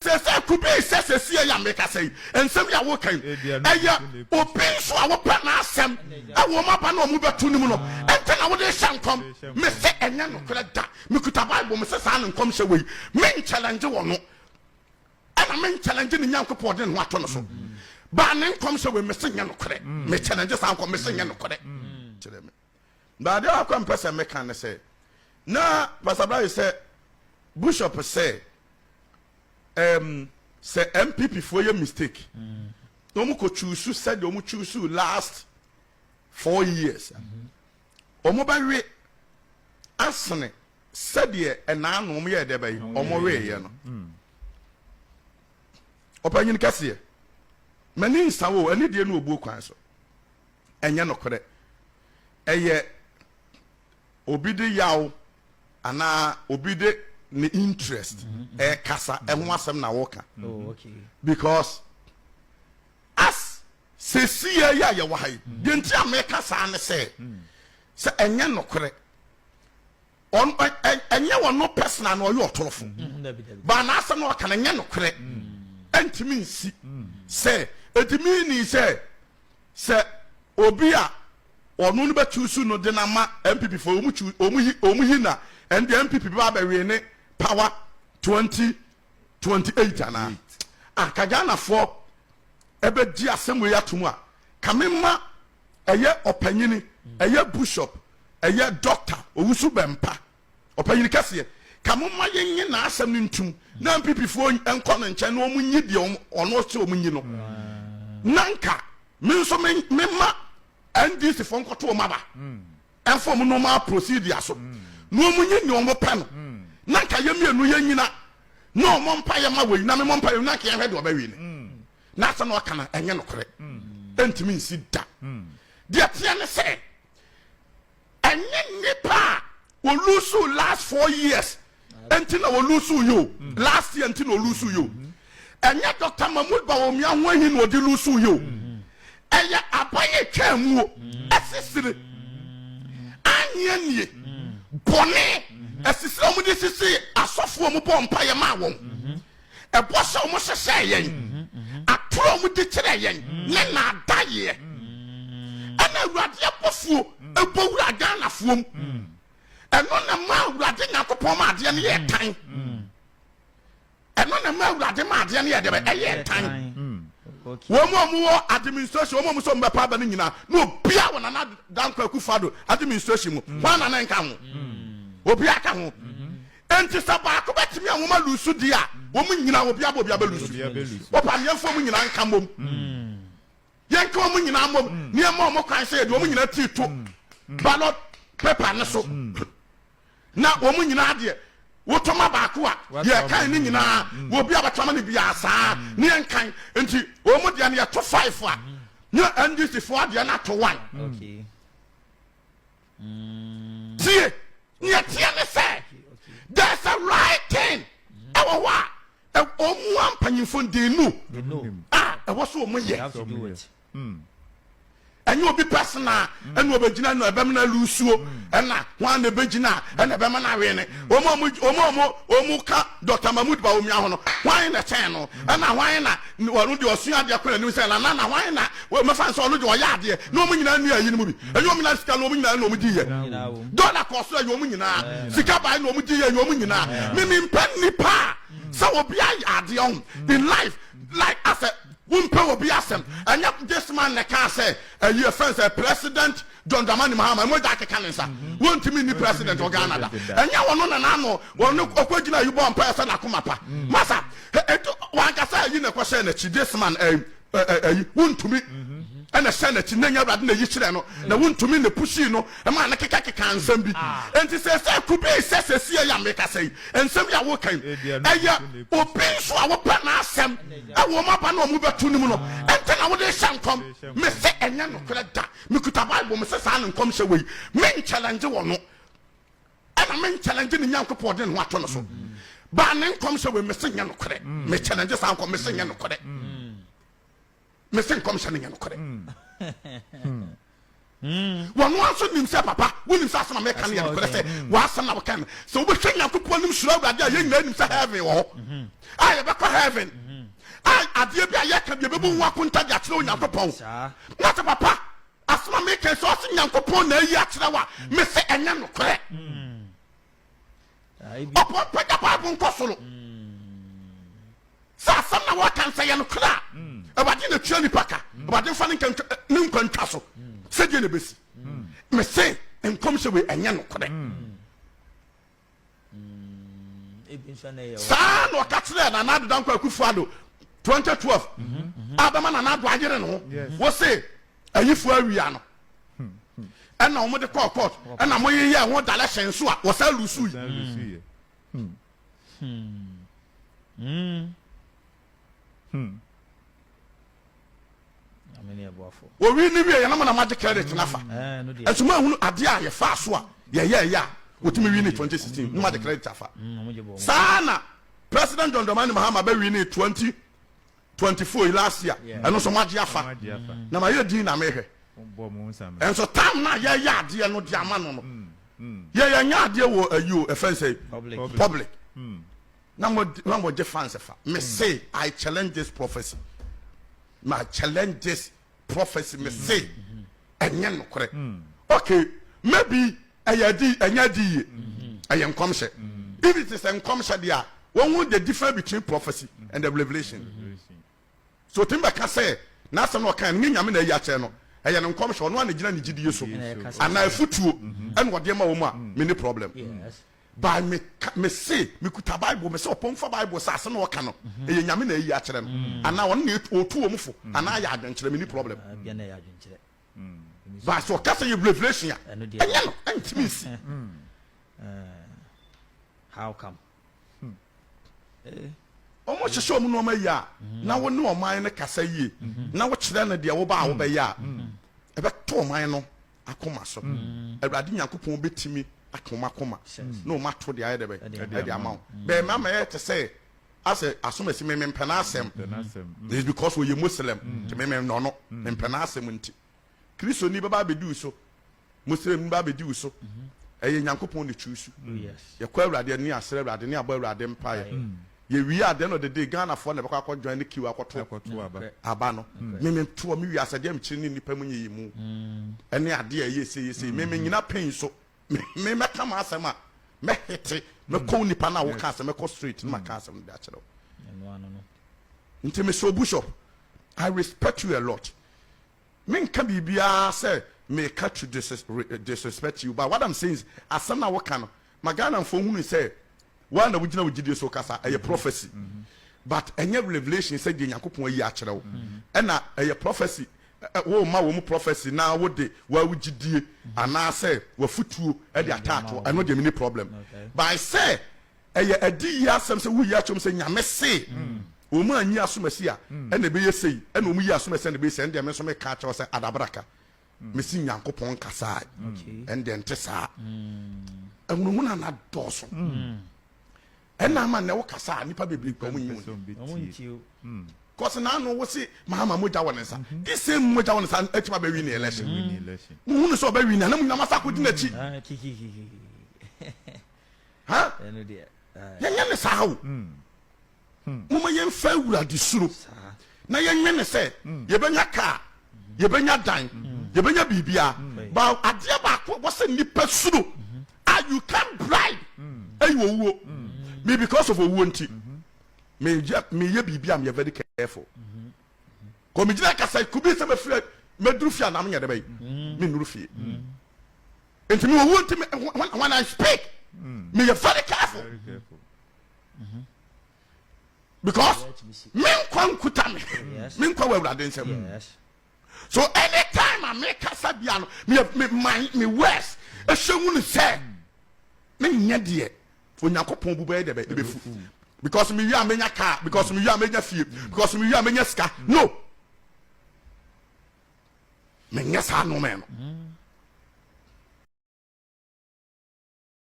Seesei Kubei sɛ seesei yi a merekasa yi, nsɛm yi a woreka yi, ɛyɛ obi nso a wopɛ n'asɛm wɔ wɔn aba no a wɔbɛto no mu no nti na wode rehyɛ nkɔm. Mese ɛnyɛ nokorɛ da. Mekuta Bible, mese saa ne nkɔmhyɛ wei. Menkyɛlɛngye wɔ no, ɛna menkyɛlɛngye ne Nyankopɔn ɔde ne ho ato no so. Baa ne nkɔmhyɛ wei, mese nyɛ nokorɛ. Mekyɛlɛngye saa nkɔm, mese nyɛ nokorɛ. Kyerɛ me. Na adeɛ baako a mepɛ sɛ meka ne sɛ, na Pastor Brian sɛ Bishop sɛ um, sɛ NPP foɔ yɛ mistake na wɔn kɔ choose sɛdeɛ wɔn choose last 4 years, wɔn bɛwe asene sɛdeɛ ɛnaa no wɔn yɛ dɛ bɛyi wɔn weeɛ no. Ɔpanyin kɛseɛ, m'ani nsa wo ɛne deɛ no obuo kwan so, ɛnyɛ nokorɛ. Ɛyɛ obi de yaw anaa obi de ne interest ɛkasa ɛho asɛm na wɔka, because as sesie yi a yɛwɔ ha yi deɛ, nti a meka saa ne sɛ ɛnyɛ nokorɛ. Ɛnyɛ wɔn no personal na ɔyɛ ɔtorofo baa n'asɛm na ɔka no ɛnyɛ nokorɛ. Ɛntumi nsi sɛ ɛtumi ni sɛ obi a ɔno no bɛtu su no de na ma NPP fo ɔmu tu ɔmu yi ɔmu yi na ɛnde NPP ba abɛwie ne power 2028 anaa ah ka Ghanafoɔ ɛbɛgye asɛm wei ato mu a, ka me ma ɛyɛ ɔpanyini, ɛyɛ bishop, ɛyɛ Doctor Owusu Bɛmpa, ɔpanyini kɛseɛ, ka mo ma yɛnye n'asɛm no ntum na NPP foɔ nkɔ ne nkyɛn na wɔn nyi deɛ ɔno sɛ wɔn nyi no, na nka me nso me ma NDC foɔ nkɔto wɔn aba ɛnfa wɔn normal procedure so na wɔn nyi nea wɔn pɛ no, na nka yɛ mmienu yɛ nyina na wɔn mpa yɛ ma wɔ yi na me mɔ mpa yɛ na nka yɛn hwɛ deɛ ɔbɛwi ne na asɛm na ɔka no ɛnyɛ nokorɛ. Ɛntumi nsi da. Deɛ teɛ ne sɛ ɛnyɛ nipa a wɔlose last 4 years ɛnti na wɔlose yi o, last year nti na wɔlose yi o. Ɛnyɛ Dr Mahmood Bawumia ho ahi na ɔde lose yi o. Ɛyɛ abayɛ twaa mu o, ɛsisire anyɛ nie bɔne ɛsisire a wɔde sisi asɔfoɔ a wɔbɔ mpaeɛ maa wɔn, ɛbɔ sɛ wɔn hyehyɛ yɛn, atoro a wɔde kyerɛ yɛn ne naadayeɛ, ɛna Awurade abɔfuo ɛbɔ wura Ghanafoɔ mu. Ɛno na ma Awurade Nyankopɔn ma adeɛ no yɛ tan. Ɛno na ma Awurade ma adeɛ no yɛ deɛ ɛyɛ tan. Wɔn mu a wɔwɔ administration, wɔn mu a wɔsɔ wɔn bɛpa aba no nyinaa na obiara wɔ Nana Dankwa Akufo-Addo administration mu wɔn nana nka ho, obiara ka ho. Nti sɛ baako bɛtumi a wɔn alose di a, wɔn nyinaa obiara bɔ obiara bɛlose. Wɔpa mmiɛnfo wɔn nyinaa nka mbom, yɛnka wɔn nyinaa mbom nneɛma wɔn kwan sɛ yɛde wɔn nyinaa tii to ballot paper ne so na wɔn nyinaa deɛ wotɔma baako a yɛkan ne nyinaa, obi a bɛtɔma no biara saa ne yɛnkan. Nti wɔn deɛ no yɛto five a, ne NDC foɔ adeɛ no ato one. Tie, neɛ teɛ ne sɛ there's a right thing ɛwɔ hɔ a ɔmu a mpanyimfo they know a ɛwɔ so ɔmo yɛ. Ɛnyɛ obi personal ɛna ɔbɛgyina no ɛbɛm na lusuo ɛna wɔn a na ɛbɛgyina ɛna ɛbɛma no awe ne wɔn a wɔn a wɔn ka Dr Mahmood Bawumia ho no, wɔn na kyɛn no, ɛna wɔn na wɔn deɛ ɔsua adeɛ kɔ n'anim sɛ nana na wɔn na wɔmɛfa nsɛ ɔno deɛ ɔyɛ adeɛ na wɔn nyinaa nua ayi no mu bi. Ɛnyɛ wɔn nyinaa sika na wɔn nyinaa na wɔn di yɛ dɔla kɔɔ so, ɛyɛ wɔn nyinaa sika baa na wɔn di yɛ, ɛyɛ wɔn nyinaa. Mimi mpɛ nipa a sɛ obi ayɛ adeɛ ho in life like asɛ wompɛ obi asɛm. Ɛnyɛ this man na kaa sɛ ɛyi ɛfɛn sɛ President John Dramani Mahama ɛmo gya akeka ne nsa, wɔntumi ni president wɔ Ghana da. Ɛnyɛ wɔn na n'ano wɔn ɔkɔ gyina yi bɔ mpa ɛsɛ n'akoma pa masa etu wankasa ɛyi na ɛkɔ hyɛ n'akyi. This man ɛyi ɛyi wontumi ɛna hyɛ n'akyi na nyɛ Awurade na ɛyi kyerɛ no na wontumi na push no ɛma ne keka keka nsɛm bi. Nti sɛ kubi sɛ sie yɛ ameka sɛ yi nsɛm yɛ awo kan, ɛyɛ obi nso a wopɛ n'asɛm ɛwɔ wɔn aba na wɔn bɛto ne mu no ɛnti na wode hyɛ nkɔm. Mese ɛnyɛ nokorɛ da. Mekuta Bible, mese saa ne nkɔmhyɛ wei, menchallenge wɔ no, ɛna menchallenge ne Nyankopɔn ɔde ne ho ato no so. Baa ne nkɔmhyɛ wei, mese nyɛ nokorɛ. Mechallenge saa nkɔm, mese nyɛ nokorɛ. Mese nkɔmhyɛ no nyɛ nokorɛ. Wɔn nso nim sɛ papa, wonim sɛ asɛm a meka no yɛ nokorɛ sɛ w'asɛm na woka no. Sɛ wobɛhwɛ Nyankopɔn anim suro Awurade a, yɛn nyinaa nim sɛ heaven wɔ hɔ a yɛbɛkɔ heaven a adeɛ bi a yɛka bi yɛbɛbu ho akonta de akyerɛ Onyankopɔn. Na sɛ papa, asɛm a meka sɛ ɔse Nyankopɔn na ayi akyerɛ wo a, mese ɛnyɛ nokorɛ. Ɔpɔ mpagya Bible nkɔ soro. Sɛ asɛm na wɔka no sɛ yɛ nokorɛ a, Awurade na tua nipa ka. Awurade mfa ne ne nkwa ntwa so. Sɛdeɛ na ɛbɛsi. Mese nkɔmhyɛ wei ɛnyɛ nokorɛ. Saa na ɔka kyerɛɛ Nana Addo Dankwa Akufo-Addo 2012 a bɛma Nana Addo ayere ne ho. Wose ayifoɔ awia no. Ɛna wɔn de kɔɔ court. Ɛna moyeyɛɛ ho direction nso a wɔsan lusuui. Hmm. Hmm. Hmm. Owi ne wie yɛn na magye credit na fa. Nso mo ahunu adeɛ a yɛfaa so a yɛyɛ ɛyɛ a wɔtumi wi ne 2016 no magye credit afa. Saa na President John Dramani Mahama bɛ wi ne 2024 yi last year ɛno nso magye afa. Na mayɛ din na mehwɛ. Nso tam na yɛyɛ adeɛ no de ama no no yɛyɛ nyɛ adeɛ wɔ ayi o ɛfɛn sɛ public na mo na mo gye fans fa me say I challenge this prophecy ma challenge this prophecy me say ɛnyɛ nokorɛ okay maybe ɛyɛ adi ɛnyɛ adi yie ɛyɛ nkɔmhyɛ if it is nkɔmhyɛ deɛ a wɔn ho the difference between prophecy and the revelation. So otumi bɛka sɛ n'asɛm na ɔkae no nyɛ Nyame na ayi akyerɛ no, ɛyɛ no nkɔmhyɛ, ɔno ara na egyina ne gyidie so anaa afutuo ɛna ɔde ma wɔn a, menni problem. By me ka, me se, me kuta Bible, me se ɔpɔn fa Bible sɛ asɛm na ɔka no, ɛyɛ Nyame na ayi akyerɛ no, anaa ɔno na ɔtu wɔn fo, anaa ayɛ adwenkyerɛ, menni problem. By sɛ ɔka sɛ yɛ revelation a, ɛnyɛ no, ɛntumi nsi. How come? Wɔhyehyɛ wɔn nneɛma yie a, na wo ne ɔman no kasa yie, na wokyerɛ no deɛ woba a wobɛyɛ a, ɛbɛtɔ ɔman no akoma so. Awurade Nyankopɔn bɛtumi aka wɔn akoma na wɔn ato deɛ ayɛ dɛ bɛ ɛde ama wo. Bɛn ama ɛyɛ te sɛ asɛ asomasi me mempɛ n'asɛm. It's because ɔyɛ Muslim nti me mennɔ no, mempɛ n'asɛm nti. Kristoni bɛba abɛdi wo so. Muslim ba abɛdi wo so. Ɛyɛ Nyankopɔn na choose. Yɛkɔ Awurade ani asrɛ Awurade ne abɔ Awurade mpaeɛ. Yɛwie a, at the end of the day, Ghanafoɔ na ɛbɛkɔ akɔ join ne queue akɔto aba no. Me me toɔ me wiase adeɛ a mekyiri ne nnipa mu nyiyimu ɛne adeɛ a ɛyɛ sei yɛ sei. Me me nyina pain so. Me me mɛka m'asɛm a mɛhete mɛkɔ wo nipa no a woka asɛm mɛkɔ straight na maka asɛm no de akyerɛ wo. Nti mesɛ wo Bishop, I respect you a lot. Menka biribiara sɛ meka to disrespect you but what I'm saying is asɛm no a woka no ma Ghanafoɔ hunu sɛ woa na wogyina wo gyidie so kasa, ɛyɛ prophecy but ɛnyɛ revelation sɛ deɛ Nyankopɔn ayi akyerɛ wo ɛna ɛyɛ prophecy woma wɔn prophecy na wode woa wo gyidie anaasɛ wafutuo de ataatoɔ ɛno deɛ menni problem but sɛ Ɛyɛ adiyie asɛm sɛ woyi akyerɛ wɔn sɛ Nyame se wɔn anyi asomasi a ɛna ɛbɛyɛ sei, ɛna wɔn yi asomasi a ɛna ɛbɛyɛ sei, ɛndeɛ me nso meka akyerɛ wo sɛ adabraka, mesi Nyankopɔn nkasae, ɛndeɛ nte saa. Ahunahuna no adɔɔso. Ɛna ama nnɛ wokasa a nnipa bebree kura wɔn nyi wo ni. Cause n'ano wo se Mahama mogya wɔ ne nsa. This same mogya wɔ ne nsa atumi abɛ win election. Muhunu sɛ ɔbɛ win a na mo nyinaa mo asa akɔdi n'akyi. Ha? Yɛnyɛ ne saa o. Momma yɛmfa Awurade suro na yɛnyɛ ne sɛ yɛbɛnya kaa, yɛbɛnya dan, yɛbɛnya biribiara. Ba adeɛ baako wɔ sɛ nipa suro a you can bribe ɛyɛ owuo. Me because of owuo nti meyɛ meyɛ biribi a meyɛ very careful. Kɔ megyina kasa kubi sɛ mɛfiri mɛduru fie anaa menyɛ dɛ bɛyi mennuru fie. Nti mi owu nti when, when I speak, mm. me yɛ very careful. Very careful. Mm-hmm. Because me nkwa nkuta me, me nkwa wɔ awurade nsam. So anytime I make kasa bia no, me me my me words ɛhyɛ hu ne sɛ me nyɛ deɛ Onyankopɔn bu bɛyɛ dɛ bɛ ɛbɛfu. Because me wi a menya car, because me wi a menya fie, because me wi a menya sika. No. Menyɛ saa nneɛma no.